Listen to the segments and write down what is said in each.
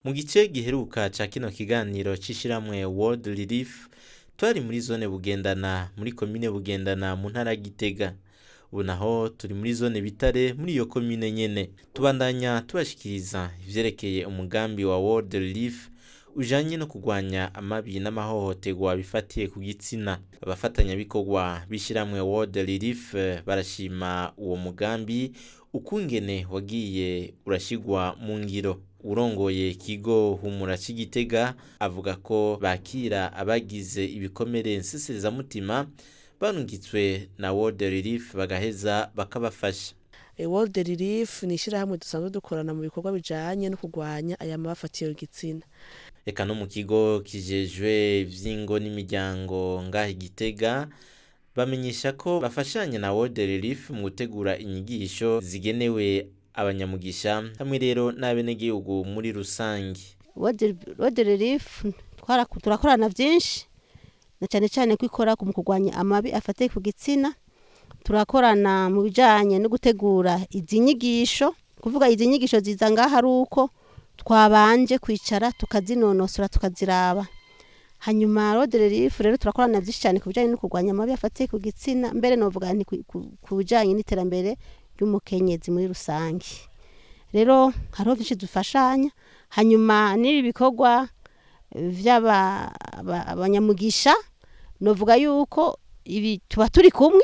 Mu gice giheruka ca kino kiganiro c'ishirahamwe World Relief, twari muri zone Bugendana, muri komine Bugendana, mu ntara ya Gitega. Ubu naho turi muri zone Bitare, muri iyo komine nyene. Tubandanya tubashikiriza ivyerekeye umugambi wa World Relief ujanye no kurwanya amabi n'amahohoterwa bifatiye ku gitsina. Abafatanyabikorwa b'ishirahamwe World Relief barashima uwo mugambi ukungene wagiye urashigwa mu ngiro. Urongoye ikigo Humura c'i Gitega avuga ko bakira abagize ibikomere nseserezamutima barungitswe na World Relief, bagaheza bakabafasha. World Relief ni ishyirahamwe dusanzwe dukorana mu bikorwa bijanye no kurwanya aya mabi afatiye igitsina. Eka no mu kigo kijejwe ivy'ingo n'imiryango ngaha i Gitega bamenyesha ko bafashanya na World Relief mu gutegura inyigisho zigenewe abanyamugisha hamwe rero n'abenegihugu muri rusange. World Relief turakorana byinshi, na cyane cyane ko ikora mu kurwanya amabi afatiye ku gitsina. Turakorana mu bijyanye no gutegura izi nyigisho, kuvuga izi nyigisho ziza ngaha ari uko twabanje kwicara tukazinonosora, tukaziraba. Hanyuma World Relief rero turakorana byinshi cyane ku bijyanye no kurwanya amabi afatiye ku gitsina, mbere novuga nti ku bijyanye n'iterambere ry'umukenyezi muri rusange. Rero hariho byinshi dufashanya. Hanyuma n'ibi bikorwa vy'abanyamugisha, novuga yuko ibi tuba turi kumwe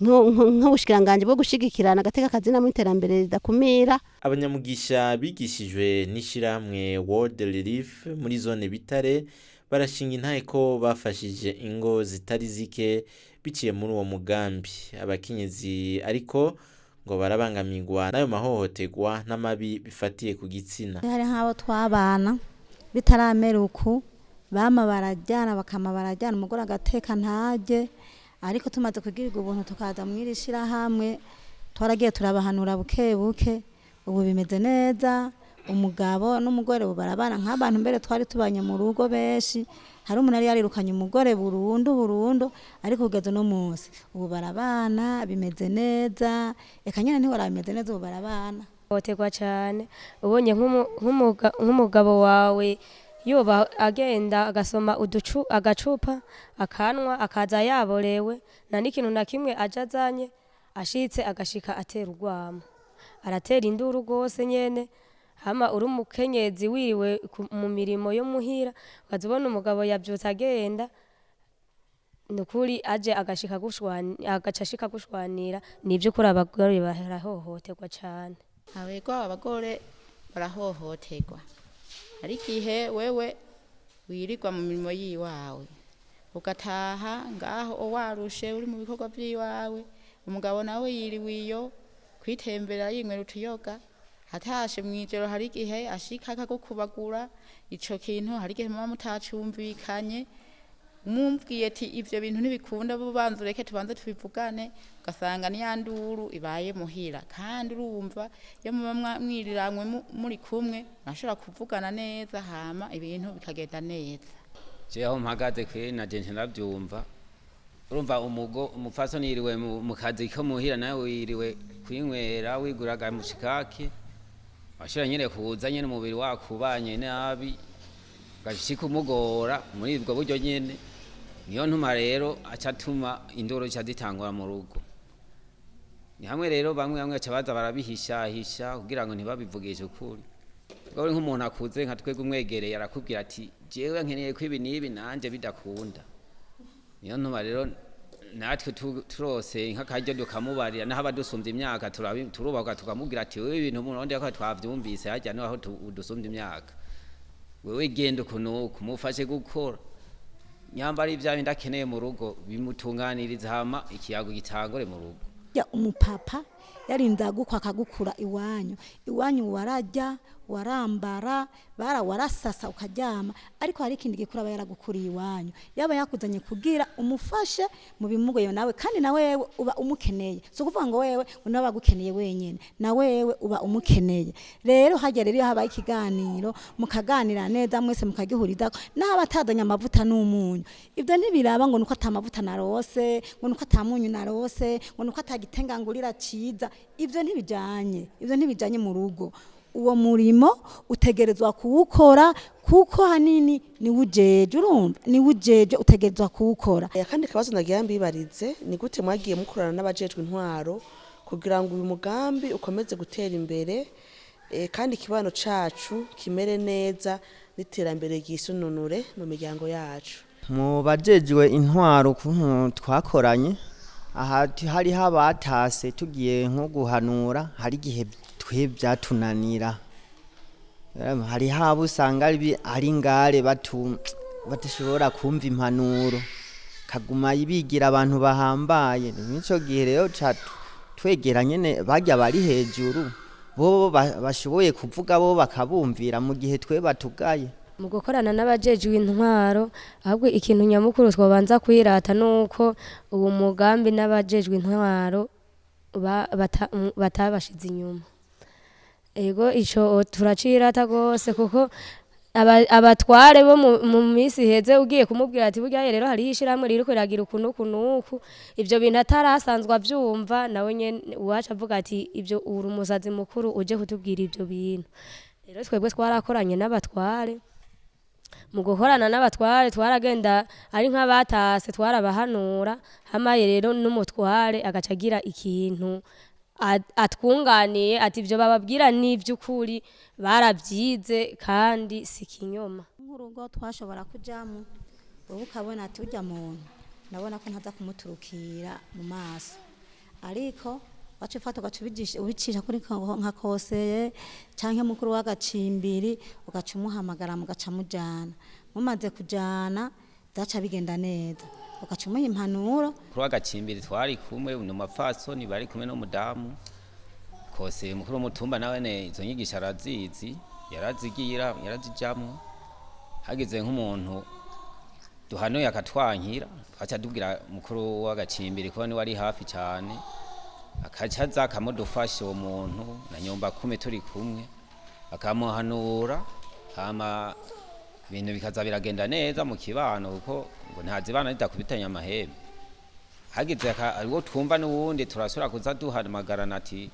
nk'ubushikiranganji bwo gushigikirana agateka kazina mu iterambere ridakumira. Abanyamugisha bigishijwe n'ishirahamwe World Relief muri zone Bitare barashinga intahe ko bafashije ingo zitari zike biciye muri uwo mugambi. Abakenyezi ariko ngo barabangamirwa n'ayo mahohoterwa n'amabi bifatiye ku gitsina. Hari nk'abo twabana bitaramera uku, bama barajyana, bakama barajyana, umugore agateka ntarye. Ariko tumaze kugirirwa ubuntu tukaza mu iri shirahamwe, twaragiye turabahanura buke buke, ubu bimeze neza. Umugabo n'umugore ubu barabana nk'abantu mbere twari tubanye mu rugo benshi. Hari umuntu yari yarirukanye umugore burundu burundu, ariko kugeza uno munsi ubu barabana, bimeze neza. Eka nyine ntiworaba, bimeze neza, ubu barabana. Hohoterwa cyane, ubonye nk'umugabo wawe yoba agenda agasoma uducu agacupa akanwa, akaza yaborewe, nta n'ikintu na kimwe aja azanye, ashitse agashika atera urwamo, aratera induru rwose nyene. Hama uri umukenyezi wiriwe mu mirimo yo muhira, ukaza ubona umugabo yavyutse agenda, nukuri aje agashika agaca ashika gushwanira. Ni ivy'ukuri, abagore barahohoterwa cane. Abego, abagore barahohoterwa. Hari igihe wewe wirirwa mu mirimo yiwawe, ugataha ngaho warushe, uri mu bikorwa vy'iwawe, umugabo nawe yiriwe iyo kwitembera yinywera utuyoga. Atashe mw'ijoro, hari igihe ashika akagukubagura. Ico kintu hari igihe muba mutacumvikanye, umubwiye ati ivyo bintu ntibikunda, bubanza ureke tubanze tubivugane, ugasanga ni ya nduru ibaye muhira. Kandi urumva iyo muba mwiriranwe muri kumwe, murashobora kuvugana neza, hama ibintu bikagenda neza. Je aho mpagaze kweri naje nca ndavyumva. Urumva umupfasoni yiriwe mu kazi ko muhira, nawe wiriwe kwinywera, wiguraga mushikaki, washobora nyene kuza nyene umubiri wakubanye nabi, ugashika umugora muri ubwo buryo nyene. Niyo ntuma rero aca atuma induru zica zitangura mu rugo. Ni hamwe rero bamwe bamwe baca baza barabihishahisha kugira ngo ntibabivugishe ukuri. Ubwo uri nk'umuntu akuze nka twebwe, umwegereye arakubwira ati jewe nkeneye ko ibi n'ibi, nanje bidakunda. Niyo ntuma rero natwe turose nk'akaryo tukamubarira, naho abadusumvya imyaka turubaka tukamubwira ati wewe ibintu murundi ko twavyumvise harya, naho udusumbya imyaka, wewe genda uku n'uku, mufashe gukora nyambara ivya bindi akeneye mu rugo, bimutunganiriza, hama ikiyago gitangure mu rugo. Ya umupapa yarinze agukwa akagukura iwanyu, iwanyu wararya, warambara, bara warasasa, ukaryama, ariko hari ikindi gikura aba yaragukuriye iwanyu, yaba yakuzanye kugira umufashe mu bimugoye nawe. Kandi na wewe uba umukeneye, si ukuvuga ngo wewe ngo nawe agukeneye wenyene, na wewe uba umukeneye. Rero hajya rero iyo habaye ikiganiro, mukaganira neza mwese, mukagihurizako, naho abatazanye amavuta n'umunyu, ibyo ntibiraba ngo nuko atamavuta narose, ngo nuko atamunyu narose, ngo nuko atagitenga ngurira ciza. Ibyo ntibijanye, ibyo ntibijanye mu rugo. Uwo murimo utegerezwa kuwukora, kuko hanini niwe ujeje, urumva niwe ujeje, utegerezwa kuwukora. Akandi kabazo nagira mbibarize: ni gute mwagiye mukorana n'abajejwe intwaro kugira ngo uyu mugambi ukomeze gutera imbere, kandi ikibano cacu kimere neza n'iterambere ryisununure mu miryango yacu? Mu bajejwe intwaro, ukuntu twakoranye aha, hariho abatase tugiye nko guhanura, hari igihe twe byatunanira. Hariho abo usanga ari ngare badashobora kumva impanuro, kaguma bigira abantu bahambaye. Nk'ico gihe rero ca twegera nyene barya bari hejuru, bo bashoboye kuvuga, bo bakabumvira mu gihe twe batugaye. Mu gukorana n'abajejwe intwaro, ahubwo ikintu nyamukuru twobanza kwirata nuko uwo mugambi n'abajejwe intwaro batabashize inyuma. Ego, ico turacirata gose, kuko abatware bo mu minsi iheze, ugiye kumubwira ati burya rero hariho ishirahamwe ririko riragira uku n'uku n'uku, ivyo bintu atarasanzwe avyumva, nawe nyene uwaca avuga ati ivyo uri umusazi mukuru uje kutubwira ivyo bintu. Rero twebwe twarakoranye n'abatware. Mu gukorana n'abatware, twaragenda ari nk'abatase twarabahanura, hamaye rero n'umutware agaca agira ikintu atwunganiye ati ibyo bababwira ni iby'ukuri, barabyize kandi si ikinyoma. Nk'urugo twashobora kujamo, wowe ukabona ati ujya muntu ndabona ko ntaza kumuturukira mu maso, ariko waca ufata ugaca ubicisha kuri nka koseye canke mukuru w'agacimbiri, ugaca umuhamagara, mugaca mujana. Mumaze kujana, byaca bigenda neza, ugaca umuha impanuro. Kuri w'agacimbiri twari kumwe ni umupfasoni bari kumwe n'umudamu kose. Mukuru w'umutumba nawe ne izo nyigisho arazizi, yarazigira, yarazijamwo. Hagize nk'umuntu duhanuye akatwankira, twaca tubwira mukuru w'agacimbiri ko niwe ari hafi cyane, akaca aza akamudufasha uwo muntu na nyumba kumi turi kumwe, akamuhanura, hama ibintu bikaza biragenda neza mu kibano, kuko ngo ntazibana zidakubitanye amahembe. Hagize uwo twumva n'uwundi, turasubira kuza duhamagarana ati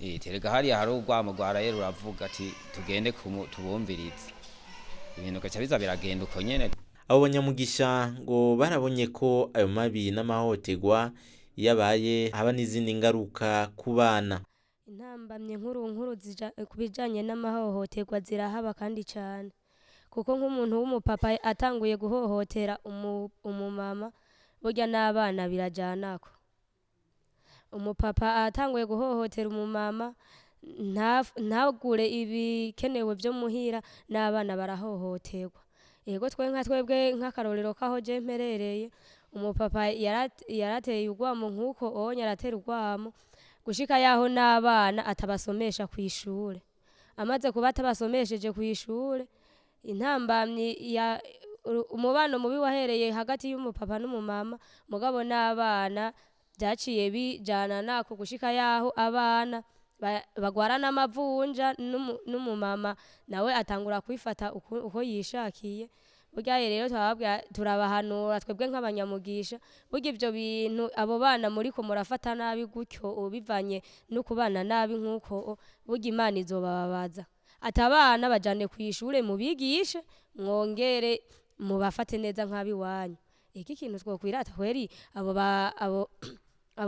"Eh, terega hariya hari urwamo rwaraye ruravuga", ati tugende tubumvirize. Ibintu gaca biza biragenda uko nyene. Abo banyamugisha ngo barabonye ko ayo mabi n'amahohoterwa iyo abaye haba n'izindi ngaruka ku bana. Intambamye nkuru nkuru ku bijanye n'amahohoterwa zirahaba kandi cyane, kuko nk'umuntu w'umupapa atanguye guhohotera umumama, burya n'abana birajanako. Umupapa atanguye guhohotera umumama, ntagure ibikenewe byo muhira, n'abana barahohoterwa. Yego, twe nka twebwe, nk'akarorero kaho je mperereye, umupapa yarateye urwamo nk'uko onye aratera urwamo gushika yaho n'abana atabasomesha kw'ishure. Amaze kuba atabasomesheje kw'ishure, intambamyi ya umubano mubi wahereye hagati y'umupapa n'umumama, mugabo n'abana byaciye bijana nako gushika yaho abana bagwara n'amavunja, n'umumama nawe atangura kwifata uko yishakiye. Burya rero turababwira, turabahanura twebwe nk'abanyamugisha: burya ibyo bintu abo bana muriko murafata nabi gutyo, bivanye no kubana nabi nk'uko, burya Imana izobababaza. Ati abana bajane ku ishure, mubigishe, mwongere mubafate neza nk'abiwanyu. Iki kintu twokwirata kweri, abo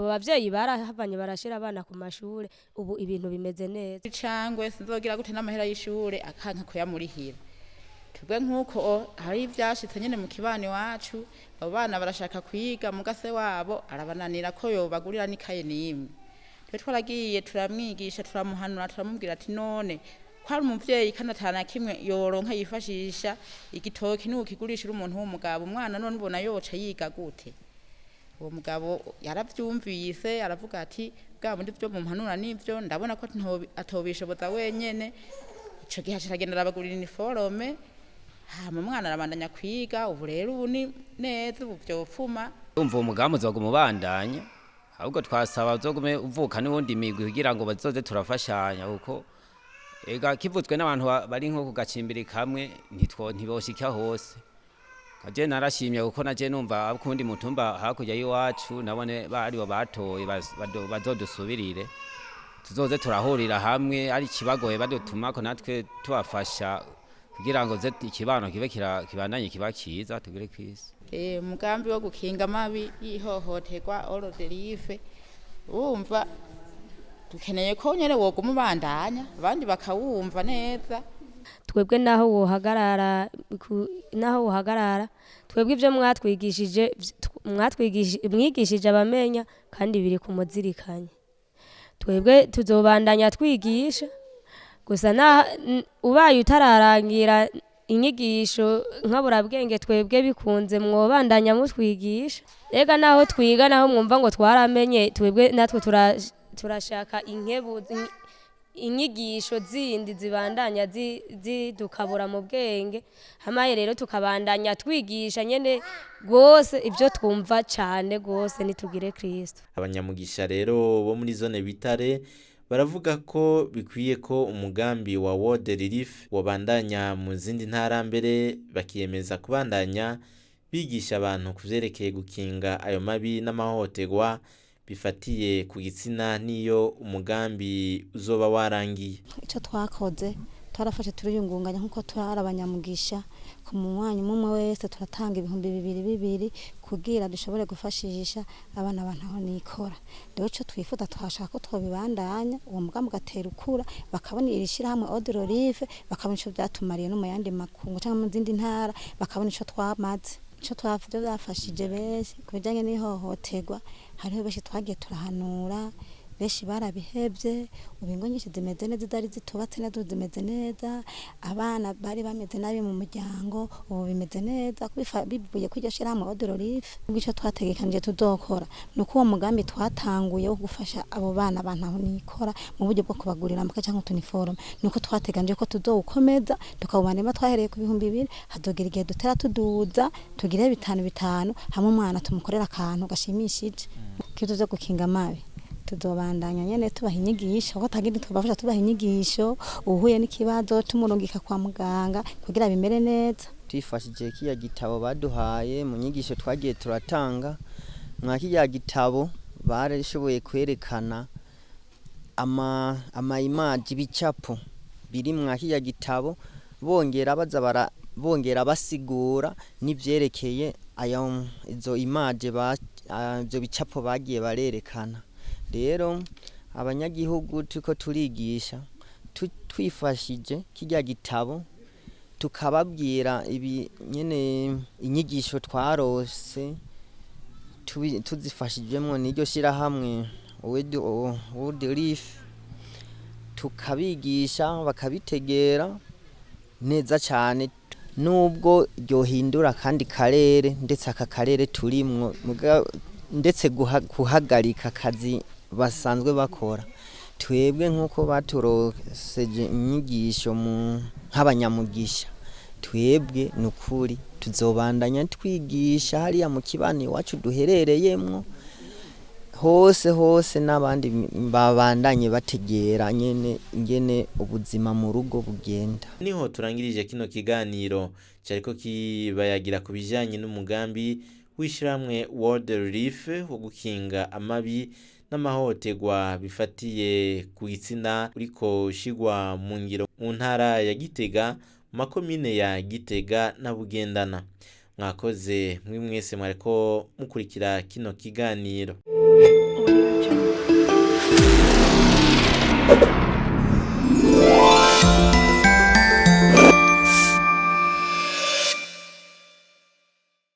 bavyeyi barahavanye barashira abana ku mashure, ubu ibintu bimeze neza. Cangwe sinzogira gute n'amahera y'ishure, akanka kuyamurihira. Twebwe nk'uko hari ivyashitse nyene mu kibano iwacu, abo bana barashaka kwiga, mugase wabo arabananira ko yobagurira n'ikaye n'imwe. Twe twaragiye turamwigisha, turamuhanura, turamubwira ati none ko ari umuvyeyi kandi atana kimwe yoronka yifashisha, igitoki niwe ukigurisha, uri umuntu w'umugabo, umwana none ubona yoca yiga gute? Uwo mugabo yaravyumvise, aravuga ati bwa bundi byo mumpanura nivyo, ndabona ko atobishoboza wenyene. Ico gihe aca aragenda arabagurira iniforome, hama umwana arabandanya kwiga. Ubu rero ubu ni neza, ubu vyopfuma. Umva, uwo mugambi uzoguma ubandanya, ahubwo twasaba uzogume uvuka n'uwundi migwi kugira ngo bazoze turafashanya, kuko ega kivuzwe n'abantu bari nko ku gacimbiri kamwe ntiboshika hose. Kaje narashimye kuko naje numva akundi mutumba hakurya y'iwacu nabone baribo batoye bazodusubirire. Tuzoze turahurira hamwe, ari ikibagoye badutumako natwe tubafasha kugira ngo ze ikibano kibe kibandanye kiba kiza tugire kwisi. Umugambi wo gukinga amabi y'ihohoterwa World Relief, wumva dukeneye ko nyene woguma ubandanya abandi bakawumva neza. Twebwe naho wohagarara naho wohagarara, twebwe ibyo mwatwigishije mwigishije abamenya kandi biri ku muzirikanye, twebwe tuzobandanya twigisha gusa ubaye utararangira inyigisho nkaburabwenge, twebwe bikunze mwobandanya mutwigisha. Rega naho twiga, naho mwumva ngo twaramenye, twebwe natwe turashaka inyigisho zindi zibandanya zidukabura mu bwenge, hamaye rero tukabandanya twigisha nyene gose ibyo twumva cane gose, nitugire Kristo. Abanyamugisha rero bo muri zone Bitare baravuga ko bikwiye ko umugambi wa World Relief wobandanya mu zindi ntara, mbere bakiyemeza kubandanya bigisha abantu ku vyerekeye gukinga ayo mabi n'amahohoterwa bifatiye ku gitsina n'iyo umugambi uzoba warangiye. Icyo twakoze, twarafashe turiyungunganya nk'uko turi abanyamugisha, ku munywanyi umwe wese turatanga 2000 kugira dushobore gufashisha abana bantu nikora. Rero icyo twifuza, twashaka ko twobibandanya, uwo mugambi ugatera ukura, bakabona iri shyirahamwe World Relief, bakabona ico byatumariye no mu yandi makungu cyangwa mu zindi ntara, bakabona ico twamaze, ico twavyo byafashije benshi ku bijanye n'ihohoterwa. Hariho benshi twagiye turahanura, benshi barabihevye. Ubu ingo nyinshi zimeze neza, zari zitubatse neza ubu zimeze neza. Abana bari bameze nabi mu muryango ubu bimeze neza bivuye kuri iryo shyirahamwe World Relief. Ubwo ico twategekanije tuzokora ni uko uwo mugambi twatanguye wo gufasha abo bana abantu aho nikora mu buryo bwo kubagurira amakaye cyangwa utuniforome, ni uko twateganije ko tuzowukomeza tukawubandanya. Twahereye ku 2000, hazogera igihe dutera tuduza tugire bitanu bitanu, hamwe umwana tumukorera akantu gashimishije. Kibazo vyo gukinga amabi tuzobandanya nyene tubaha inyigisho, kuko atagindi tubafasha, tubaha inyigisho, uhuye n'ikibazo tumurungika kwa muganga kugira bimere neza. Twifashishije kiriya gitabo baduhaye mu nyigisho twagiye turatanga. Mwa kiriya gitabo barashoboye kwerekana ama images, ibicapo biri mwa kiriya gitabo, bongera baza bara bongera basigura n'ivyerekeye ayo izo images ivyo bicapo bagiye barerekana. Rero abanyagihugu turiko turigisha twifashije kirya gitabo, tukababwira ibi nyene inyigisho twarose tuzifashijwemwo n'iryo shirahamwe World Relief, tukabigisha bakabitegera neza cane. Nubwo ryohindura akandi karere, ndetse aka karere turimwo, ndetse guhagarika akazi basanzwe bakora, twebwe nk'uko baturoseje inyigisho mu nk'abanyamugisha, twebwe ni ukuri tuzobandanya twigisha hariya mu kibano iwacu duherereyemwo hose hose, n'abandi babandanye bategera nyene ingene ubuzima mu rugo bugenda. Niho turangirije kino kiganiro cyariko kibayagira ku bijanye n'umugambi w'ishirahamwe World Relief wo gukinga amabi n'amahohoterwa bifatiye ku gitsina, uriko ushigwa mu ngiro mu ntara ya Gitega, mu makomine ya Gitega na Bugendana. Mwakoze mwe mwese mwariko mukurikira kino kiganiro. Audio Jungle.